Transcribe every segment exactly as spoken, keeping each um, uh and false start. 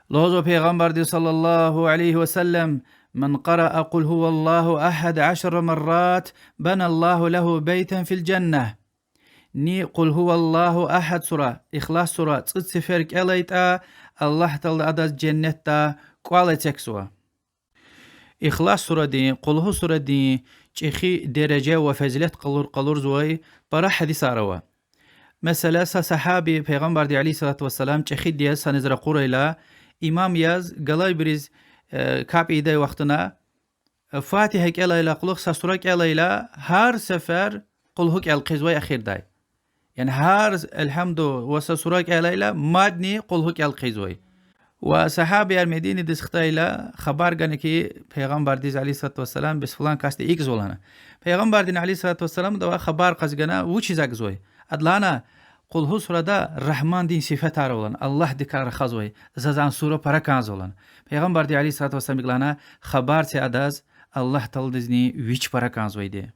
Лугьузва Пайгъамбарди صلى الله عليه وسلم: من قرأ قل هو الله أحد عشر مرات بنى الله له بيتا في الجنة. Ни Къул гьуваллагьу агьад сура, Ихлас сура цӀуд сефер кӀелайтӀа, Аллагь Таалади адаз женнетда кӀвал эцигзава. Ихлас сурадин, Къул гьу сурадин чӀехи дережа ва фазилат къалур-, къалурзавай пара гьадисар ава. Месела, са сагьаби Пайгъамбарди عليه الصلاة والسلام чӀехиди яз саниз ракъурайла, имам яз галайбуруз, э, капӀ ийидай вахтунда, Фатигьа кӀелайла, кьулухъ са сура кӀелайла, гьар сефер Къул гьу кӀел хъийизвай эхирдай. Яни гьар Эльгьамду ва са сура кӀелайла, мадни Къул гьу кӀел хъийизвай. Ва сагьабияр Мединадиз хтайла, хабар гана хьи Пайгъамбардиз عليه الصلاة والسلام, бес флан касди икӀзава лагьана. Пайгъамбардини عليه الصلاة والسلام адавай хабар кьаз гана, вучиз акӀзавай. Ада лагьана, Къул гьу сурада Рагьмандин сифетар ава лагьана, Аллагьдикай рахазвай, заз а сура пара кӀанзава лагьана. Пайгъамбарди عليه الصلاة والسلام икӀ лагьана, хабар це адаз, Аллагь Тааладизни вич пара кӀанзавайди.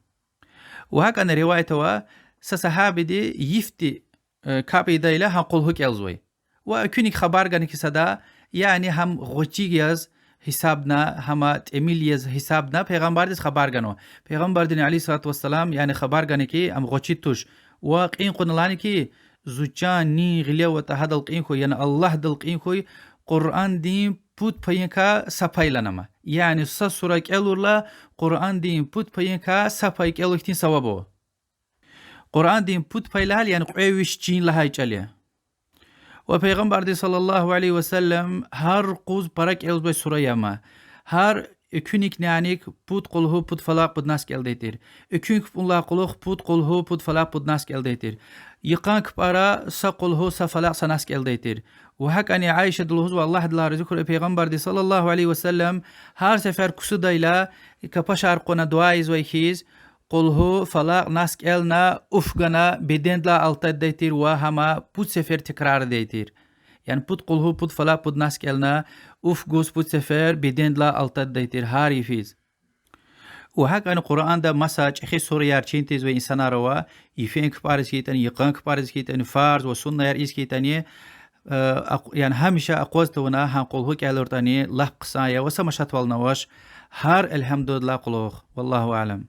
Ва гьакӀани риваят ава, са сагьабиди йифди, э, капӀ ийидайла гьа Къул гьу кӀелзавай. Ва экуьнихъ хабар гана хьи сада, яни гьам гъвечӀи яз гьисабна, гьам тӀимил яз гьисабна Пайгъамбардиз хабар ганва. Пайгъамбардини عليه الصلاة والسلام, яни хабар гана хьи ам гъвечӀи туш. Ва кьин кьуна лагьана хьи, зи чан нин гъиле аватӀа гьадал кьин хьуй, яни Аллагьдал кьин хьуй, Къуръандин пуд пайикай са пай лагьана ам. Яни са сура кӀелурла, Къуръандин пуд пайикай са пай кӀелув хьтин саваб ава. Къуръандин пуд пай лагьайла, яни кьве виш чин лагьай чӀал я. Ва Пайгъамбарди صلى الله عليه وسلم гьар къуз пара кӀелзавай сура я ам. Гьар экуьникни аник пуд Къул гьу, пуд Фалакь, пуд Нас кӀелдай тир. Экуь кпӀунилай кьулухъ пуд Къул гьу, пуд Фалакь, пуд Нас кӀелдай тир. Йикъан кпӀара са Къул гьу, са Фалакь, са Нас кӀелдай тир. Ва гьакӀани Айишади лугьузва, Аллагь адалай рази хьурай, Пайгъамбарди صلى الله عليه وسلم гьар сефер ксудайла, капашар кьуна дуьа ийизвай хьиз, Къул гьу, Фалакь, Нас кӀелна, уф гана, бедендилай алтаддай тир ва гьам пуд сефер текрардай тир. Яни пуд Къул гьу, пуд Фалакь, пуд Нас кӀелна, уф гуз пуд сефер бедендилай алтаддай тир гьар йифиз. Ва гьакӀани Къуръанда маса чӀехи сураяр чин тийизвай инсанар ава, йифен кпӀариз хьайитӀани, йикъан кпӀариз хьайитӀани, фарз ва суннаяр ийиз хьайитӀани, э, акъ-, яни гьамиша акъваз тавуна гьа Къул гьу кӀелуртӀани лап хъсан я ва са машатвални авач гьар Эльгьамдудилай кьулухъ. والله أعلم.